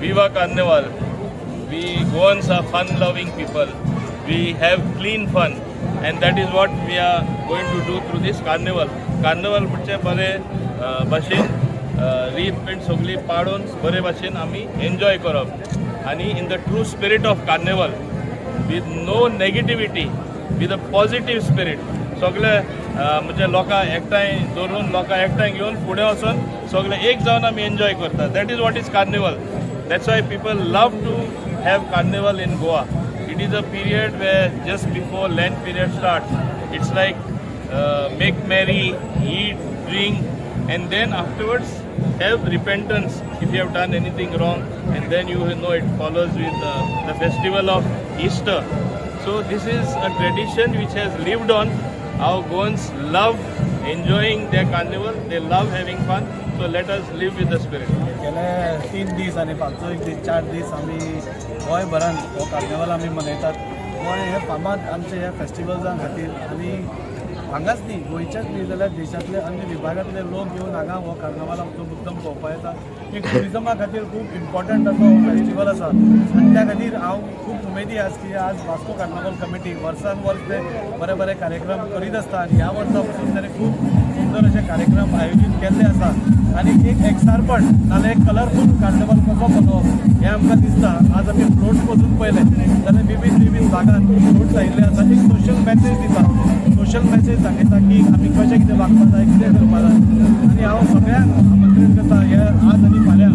Viva Carnival. We Goans are fun loving people. We have clean fun, and that is what we are going to do through this carnival. Carnival म्हणजे बरे भाशेन रीत बीन सगळी पाडून बरे भाशेन आमी एन्जॉय करप आनी in the true spirit of carnival, with no negativity, with a positive spirit. सगळे म्हणजे लोकांक एकठांय दवरून, लोकांक एकठांय घेवन फुडें वचून सगळे एक जावन आमी एन्जॉय करता. That is what is carnival. That's why people love to have carnival in Goa. It is a period where just before Lent period starts, it's like make merry, eat, drink, and then afterwards have repentance if you have done anything wrong, and then you know it follows with the festival of Easter. So this is a tradition which has lived on. Our Goans love enjoying their carnival. They love having fun. So let us live with the spirit. गेले 3 दीस आनी फालचो एक दीस, 4 दीस आमी गोंयभरान हो carnival आमी मनयतात. गोंय हें फामाद आमचे ह्या फेस्टिवल्सां खातीर आनी हांगाच न्ही, गोंयच्याच न्ही जाल्यार देशांतले अन्य विभागांतले लोक येवन हांगा हो कार्निवल आमचो मुद्दम पळोवपाक येता. एक ट्युरिजमा खातीर खूब इम्पॉर्टंट असो हो फेस्टिवल आसा आनी त्या खातीर हांव खूब उमेदी आस की आज वास्को कार्निवल कमिटी वर्सान वर्स ते बरे बरे कार्यक्रम करीत आसता आनी ह्या वर्सा पसून ताणें खूब सुंदर अशे कार्यक्रम आयोजीत केल्ले आसा आनी एक एकसारपण नाल्यार एक कलरफूल कार्निवल कसो मनोवप हें आमकां दिसता. आज आमी फ्लोट वचून पळयलें जाल्यार विविध विविध भागान फ्लोट लायिल्ले आसा. एक सोशल मॅसेज दिता, सोशल मॅसेज दाखयता की आमी कशें कितें वागपा जाय, कितें करपा जाय. आनी हांव सगळ्यांक आमंत्रीत करता, हे आज आनी फाल्यां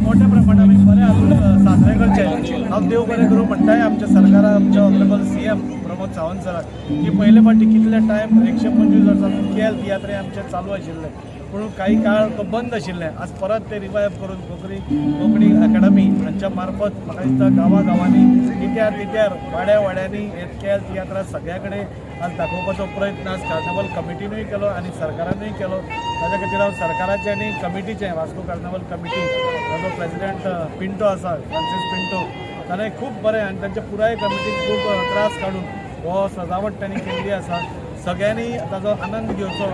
मोठ्या प्रमाणात आमी बरें हातून साजरे करचे. हांव देव बरें करूं म्हणटाय आमच्या सरकाराक, आमच्या ऑनरेबल सीएम प्रमोद सावंत सराक की पयले फावटी कितले टायम, 125 वर्सां केल तियात्र हे आमचे चालू आशिल्ले, पूण काही काळ तो बंद आशिल्ले. आज परत ते रिवायव करून कोंकणी कोंकणी अकाडमी हांच्या मार्फत म्हाका दिसता गांवा गांवांनी, तित्यार तित्यार, वाड्या वाड्यांनी हे केल तियात्रां सगळ्या कडेन आज दाखोवपाचो प्रयत्न आज कार्निवल कमिटीनूय केलो आनी सरकारानूय केलो. ताच्या खातीर हांव सरकाराचें आनी कमिटीचें, वास्को कार्निवल कमिटी, ताजो प्रेसिडेंट पिंटो आसा, फ्रांसीस पिंटो, ताणें खूब बरें आनी तांच्या पुराय कमिटीक खूब त्रास काडून हो सजावट तांणी केल्ली आसा. सगळ्यांनी ताजो आनंद घेवचो.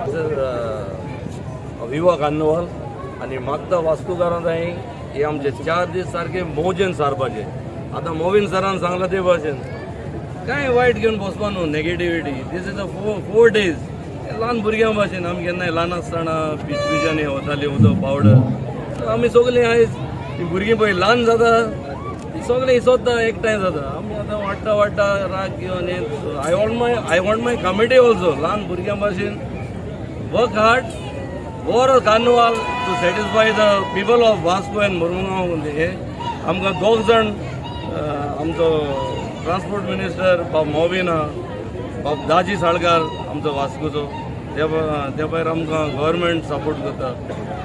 विवा कार्निवाल आनी मागता वास्कोकारां जाय हे आमचे 4 दीस सारके मौजेन सारपाचे. आतां मोविन सरान सांगलां ते भाशेन कांय वायट घेवन बसपा न्हू, negativity. This is a 4 days. ल्हान भुरग्यां भाशेन आमी केन्नाय ल्हान आसतना पिचपिचांनी वताली, उदक पावडर आमी सगलीं. आयज ती भुरगीं पळय ल्हान जाता, ती सगळीं इसोत्ता, एकठांय जाता. आमी आतां वाडटा वाडटा राग घेवन. I want my committee also ल्हान भुरग्यां भाशेन work hard for a carnival to satisfy the people of Vasco and Mormugao. हे आमकां दोग जाण, आमचो ट्रान्सपोर्ट मिनिस्टर बाब मोबिना, बाब दाजी साळकार आमचो वास्कोचो, त्या भायर आमकां गव्हर्मेंट सपोर्ट करता.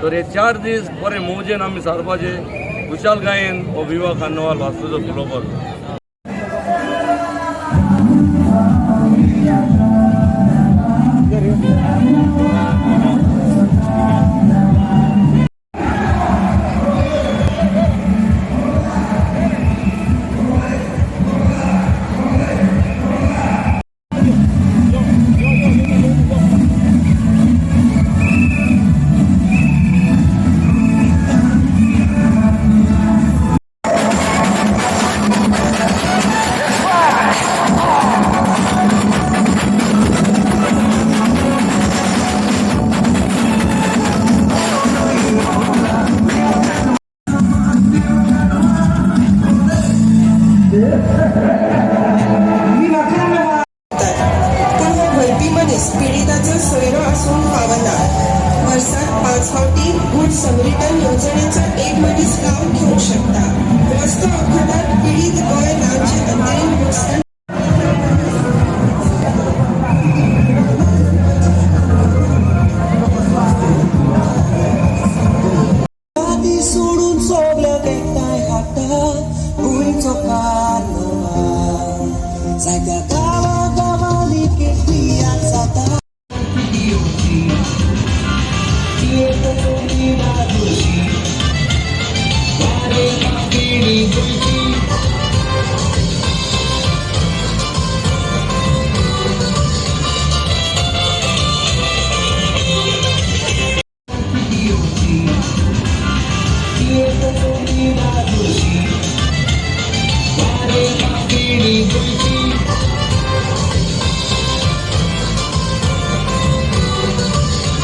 तर हे 4 दीस बरे मौजेन आमी सारपाचे, खुशालकायेन हो विवा कार्निवाल वास्कोचो फुलोवपाचो. पूण हो व्हरपी मनीस पिडिताचो सोयरो आसूंक फावना. वर्साक पांच फावटी गुड समरिटन येवजणेचो एक मनीस लाव घेवंक शकता. रस्तो अपघातात पिडीत गोंय राज्य अंतरीम लुकसाण राती सोडून सगळ्याक एकठांय हाडटा गोंयचो कार्नवाल. जायत्या गांवा गांवांनी तियात्र जाता. गोंयची. आमी.